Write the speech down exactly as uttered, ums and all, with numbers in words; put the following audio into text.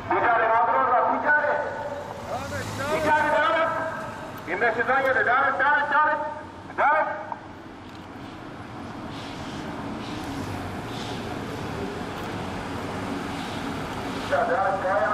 Bicarê, radiro ra, bicarê. Bicarê, darin. Îmre Şizanyê de, darin, darin, darin. Darin. Darin, darin.